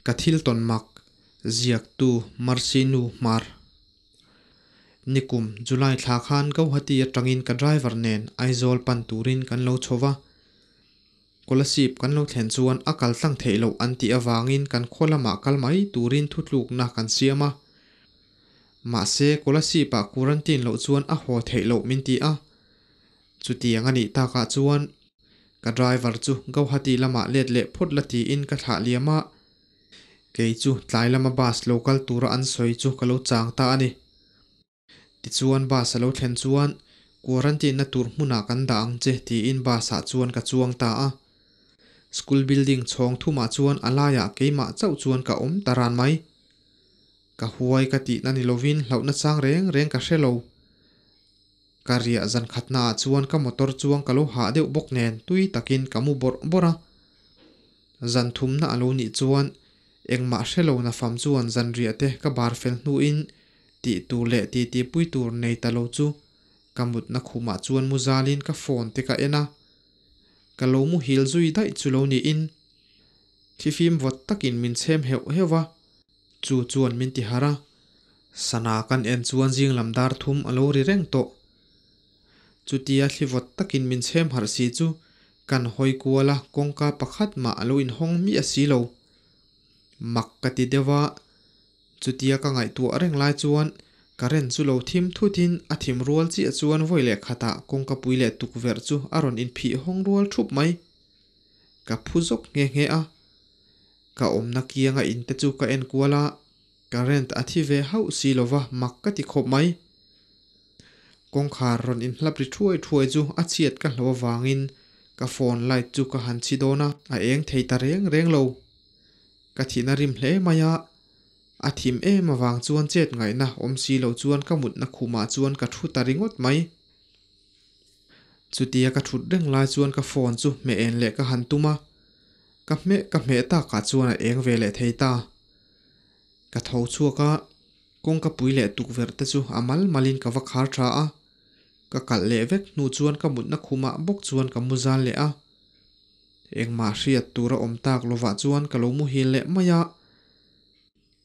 Ka thil tawn mak ziaktu Mercy Nu Hmar. Nikum July thla khan Gauhati atangin ka driver nen Aizawl pan turin kan lo chho va. Kolasib kan lo thlen chuan a kal tlang theih loh an tih avangin kan khaw lamah kal mai turin thutlukna kan siam a. Mahse Kolasib-ah quarantine loh chuan a haw theih loh min ti a. Chutiang a nih takah chuan ka driver chu Gauhati lamah let leh phawt la tiin ka thlah liam a, kei chu tlai lama bus lo kal tura an sawi chu ka lo chang ta a ni. Tichuan bus a lo thlen chuan quarantine na tur hmunah kan dah ang che tiin bus ah chuan ka chuang ta a. School building chhawng thumah chuan a laiah keimah chauh chuan ka awm ta ran mai. Ka huai ka tihna ni lovin hlauhna chang reng reng ka hre lo. Ka riah zan khatnaah chuan ka motor chuang ka lo hah deuh bawk nen tui takin ka mu bawrh bawrh a. Zan thumna a lo nih chuan engmah hre lo nafam chuan zan riah te ka bar fel hnuin tih tur leh titi pui tur nei ta lo chu ka mutna khumah chuan mu zalin ka phone te ka en a. Ka lo muhil zui daih chu lo niin thifim vawt takin min chhem heuh heuh a, chu chuan min ti harh a. Sana kan en chuan zing lam dar thum a lo ri reng tawh. Chutia thli vawt takin min chhem harh si chu kan hawi kual a, kawngka pakhat mah a lo inhawng miah si lo. Mak ka ti deuh a, chutia ka ngaihtuah reng lai chuan current chu lo thim thutin a thim rual chiah chuan vawi leh khatah kawngka pui leh tukverh chu a rawn inphih hawng rual thup mai. Ka phu zawk nghe nghe a, ka awmna kianga in te chu ka en kual a, Current a thi ve hauh si lova mak ka ti khawp mai. Kawngkhar rawn inhlap ri thuai thuai chu a chhiat ka hlo avangin ka phone light chu ka han chhi dawn a, a eng thei ta reng reng lo. Ka thihna rim hle mai a, a thim em avang chuan chet ngaihna awm si lo chuan ka mutna khumah chuan ka thu ta ringawt mai. Chutia ka thut reng lai chuan ka phone chu hmeh en leh ka han tum a, ka hmeh ka hmeh takah chuan a eng ve leh thei ta. Ka tho chhuak a, kawngka pui leh tukverh te chu a mal malin ka va khar tha a, ka kalh leh vek hnu chuan ka mutna khumah bawk chuan ka mu zal leh a. Engmah hriat tur a awm tak lovah chuan ka lo muhil leh mai a,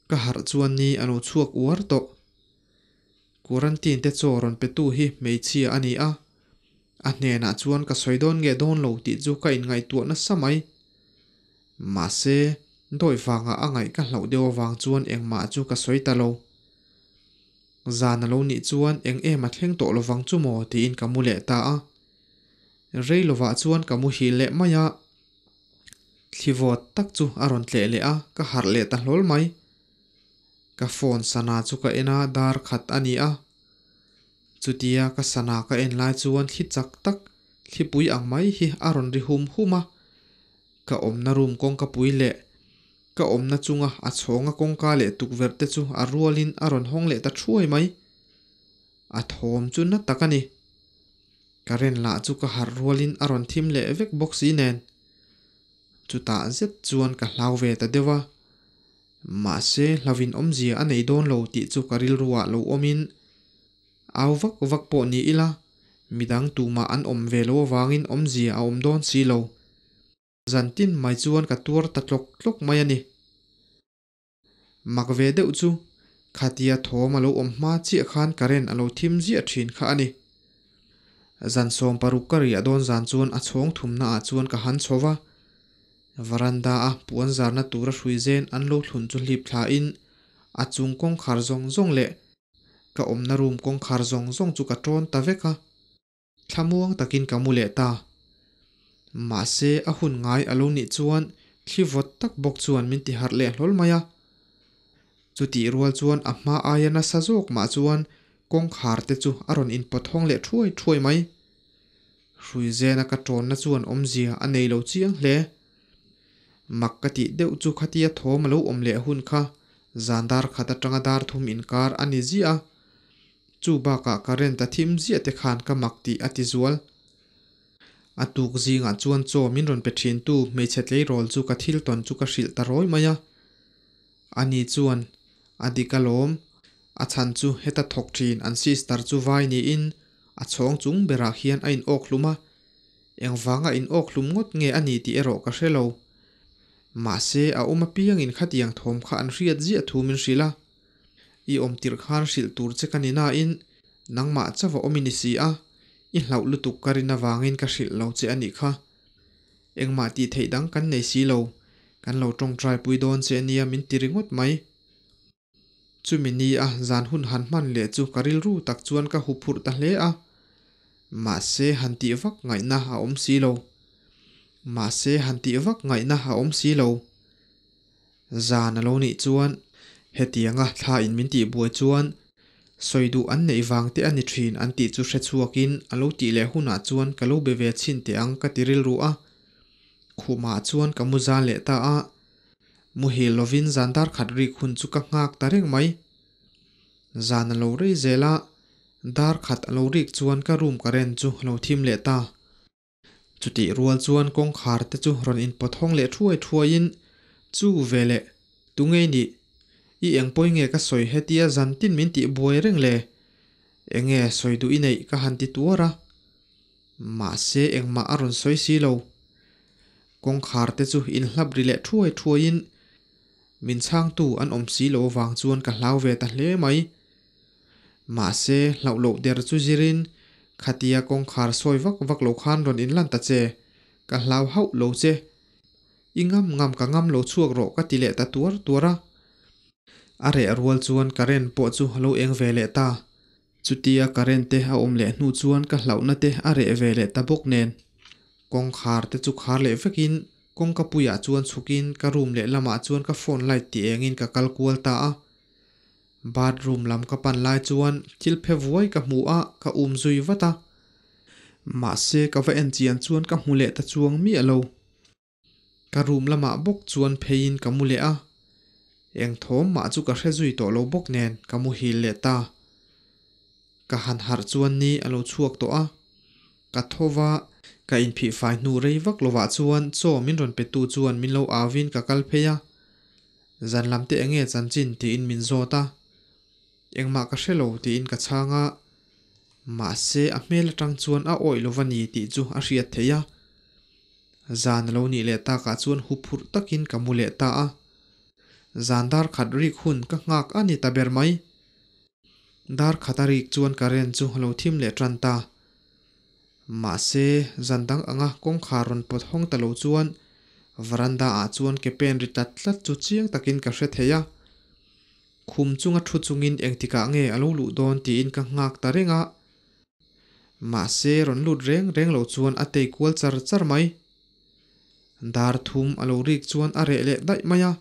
ka harh chuan ni a lo chhuak uar tawh. Quarantine te chaw rawn petu hi hmeichhia a ni a, a hnenah chuan ka sawi dawn nge dawn lo tih chu ka inngaihtuah nasa mai. Mahse, dawi vanga a ngaih ka hlauh deuh avang chuan engmah chu ka sawi ta lo. Zan a lo nih chuan eng em a thleng tawh lovang chu maw tiin ka mu leh ta a. Rei lovah chuan ka muhil leh mai a. Thli vawt tak chu a rawn tleh leh a, ka harh leh ta hlawl mai. Ka phone sana chu ka en a, dar khat a ni a. Chutia ka sana ka en lai chuan thli chak tak, thlipui ang mai hi a rawn ri hum hum a. Ka awmna room kawngka pui leh ka awmna chunga a chhawnga kawngka leh tukverh te chu a rualin a rawn hawng leh ta thuai mai. A thawm chu na tak a ni. Current lah chu ka harh rualin a rawn thim leh vek bawk si nen. Chutah zet chuan ka hlau ve ta deuh a. Mahse hlauhin awmzia a nei dawn lo tih chu ka rilruah lo awmin au vak vak pawh ni ila midang tumah an awm ve lo avangin awmzia a awm dawn si lo. Zan tin mai chuan ka tuar ta tlawk tlawk mai a ni. Mak ve deuh chu khatia thawm a lo awm hma chiah khan current a lo thim ziah thin kha a ni. Zan 16 ka riah dawn zan chuan a chhawng thumna ah chuan ka han chho va. Varanda a puan zarna tura hrui zen an lo thlun chu hlip thla in a chung kawngkhar zawng zawng leh ka awmna room kawngkhar zawng zawng chu ka tawn ta vek a. Thlamuang takin ka mu leh ta. Mahse a hun ngai a lo nih chuan thli vawt tak bawk chuan min ti harh leh hlawl mai a. Chutih rual chuan a hma aia nasa zawk mah chuan kawngkhar te chu a rawn inpawt hawng leh thuai thuai mai. Hruizena ka tawnna chuan awmzia a nei lo chiang hle. Mak ka tih deuh chu khatia thawm a lo awm leh hun kha zan dar khat atanga dar thum inkar a ni ziah a. Chu bakah current a thim ziah te khan ka mak tih a ti zual. A tuk zingah chuan chaw min rawn pe thintu hmeichhe tleirawl chu ka thil tawn chu ka hrilh ta rawi mai a. Ani chuan, A dik alawm, a chhan chu heta thawk thin an sister chu vai niin a chhawng chung berah hian a in awk hlum a. Engvanga in awk hlum ngawt nge a ni tih erawh ka hre lo. Mahse a awm apiangin khatiang thawm kha an hriat ziah thu min hrilh a. I awm tirh khan hrilh tur che ka ni nain nangmah chauh a awm i ni si a, i hlauh lutuk ka rin avangin ka hrilh lo che a nih kha. Engmah tih theih dang kan nei si lo, kan lo tawngtai pui dawn che ania min ti ringawt mai. Chumi ni a zan hun han hman leh chu ka rilru tak chuan ka huphurh ta hle a. Mahse han tih vak ngaihna a awm si lo. Mahse han tih vak ngaihna a awm si lo. Zan a lo nih chuan hetianga thla in min tih buai chuan sawi duh an neih vang te a ni thin an tih chu hre chhuakin a lo tih leh hunah chuan ka lo be ve chhin teh ang ka ti rilru a. Khumah chuan ka mu zal leh ta a. Muhil lovin zan dar khat rik hun chu ka nghak ta reng mai. Zan a lo rei zel a, dar khat a lo rik chuan ka room current chu a lo thim leh ta. Chutih rual chuan kawngkhar te chu rawn inpawt hawng leh thuai thuaiin, Chu veleh, tunge i nih? I eng pawi nge ka sawi hetia zan tin min tih buai reng le? Enge sawi duh i neih ka han ti tuar a. Mahse engmah a rawn sawi si lo. Kawngkhar te chu inhlap ri leh thuai thuaiin min chhangtu an awm si lo avang chuan ka hlau ve ta hle mai. Mahse hlauh loh der chu zirin khatia kawngkhar sawi vak vak lo khan rawn inlan ta che, ka hlau hauh lo che. I ngam ngam ka ngam lo chhuak rawh ka ti leh ta tuar tuar a. A reh rual chuan current pawh chu a lo eng ve leh ta. Chutia current te a awm leh hnu chuan ka hlauhna te a reh ve leh ta bawk nen. Kawngkhar te chu khar leh vekin kawngka puiah chuan chhukin ka room leh lamah chuan ka phone light ti engin ka kal kual ta a. Bathroom lam ka pan lai chuan thil phe vuai ka hmu a, ka um zui vat a. Mahse ka va en chian chuan ka hmu leh ta chuang miah lo. Ka room lamah bawk chuan pheiin ka mu leh a, eng thawm mah chu ka hre zui tawh lo bawk nen ka muhil leh ta. Ka han harh chuan ni a lo chhuak tawh a, ka tho va, ka inphih fai hnu rei vak lovah chuan chaw min rawn pe tu chuan min lo auin ka kal phei a, zan lam te enge chanchin tiin min zawt a, engmah ka hre lo tiin ka chhang a, mahse a hmel atang chuan a awih lova ni tih chu a hriat theih a. Zan a lo nih leh takah chuan huphurh takin ka mu leh ta a. Zan dar khat rik hun ka nghak a ni ta ber mai. Dar khat a rik chuan current chu a lo thim leh tan ta. Mahse, zan dang anga kawngkhar rawn pawt hawng ta lo chuan veranda ah chuan ke pen ri tlat tlat chu chiang takin ka hre thei a. Khum chunga thu chungin engtikah nge a lo luh dawn tiin ka nghak ta reng a. Mahse rawn lut reng reng lo chuan a tei kual char char mai. Dar thum a lo rik chuan a reh leh daih mai a.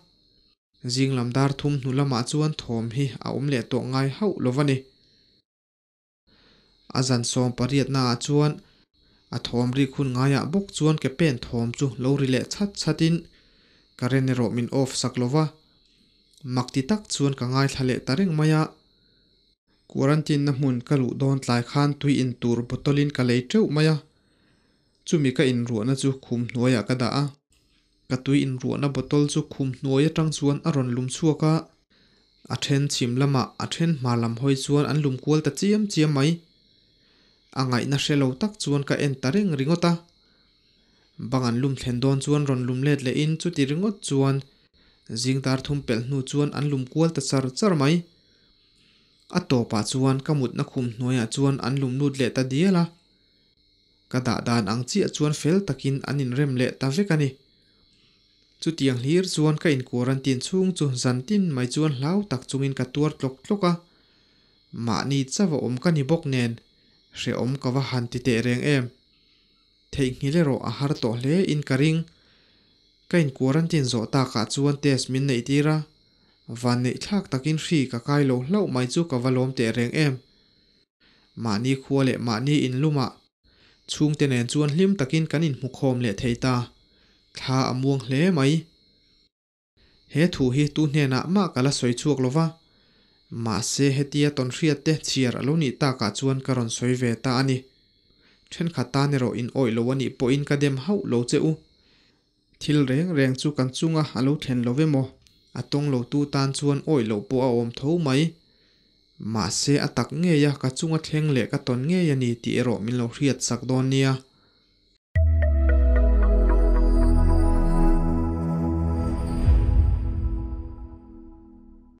Zing lam dar thum hnu lamah chuan thawm hi a awm leh tawh ngai hauh lo va ni. A zan sawm pariatnaah chuan a thawm rik hun ngaiah bawk chuan ke pen thawm chu lo ri leh chhat chhatin current erawh min off sak lo va. Mak ti tak chuan ka ngaithla leh ta reng mai a. Quarantine na hmun ka luh dawn tlai khan tui in tur bottle in ka lei teuh mai a, chumi ka inruahna chu khum hnuaiah ka dah a. Ka tui inruahna bottle chu khum hnuai atang chuan a rawn lum chhuak a, a then chhim lamah a then hma lam hawi chuan an lum kual ta chiam chiam mai. A ngaihna hre lo tak chuan ka en ta reng ringawt a. Bang an lum thlen dawn chuan rawn lum let lehin chuti ringawt chuan zing dar thum pelh hnu chuan an lum kual ta char char mai. A tawpah chuan ka mutna khum hnuaiah chuan an lum lut leh ta dial a. Ka dah dan ang chiah chuan fel takin an inrem leh ta vek a ni. Chutiang hlir chuan ka in quarantine chhung chu zantin mai chuan hlau tak chungin ka tuar tlawk tlawk a. Mahni chauh a awm ka ni bawk nen hrehawm ka va han ti teh reng em. Theihnghilh erawh a har tawh hle in ka ring. Ka in quarantine zawh takah chuan test min neih tir a. Vanneih thlak takin hri ka kai lo hlauh mai chu ka va lawm teh reng em. Mahni khua leh mahni in lumah chhungte nen chuan hlim takin kan inhmukhawm leh thei ta. Thla a muang hle mai. He thu hi tu hnenah mah ka la sawi chhuak lo va, mahse hetia tawnhriat te chhiar a lo nih takah chuan ka rawn sawi ve ta a ni. Thenkhat tan erawh in awih lo a nih pawhin ka dem hauh lo che u. Thil reng reng chu kan chunga a lo thlen lo emaw, a tawng lo tu tan chuan awih loh pawh a awm tho mai. Mahse a tak ngeia ka chunga thleng leh ka tawn ngei a ni tih erawh min lo hriat sak dawn nia.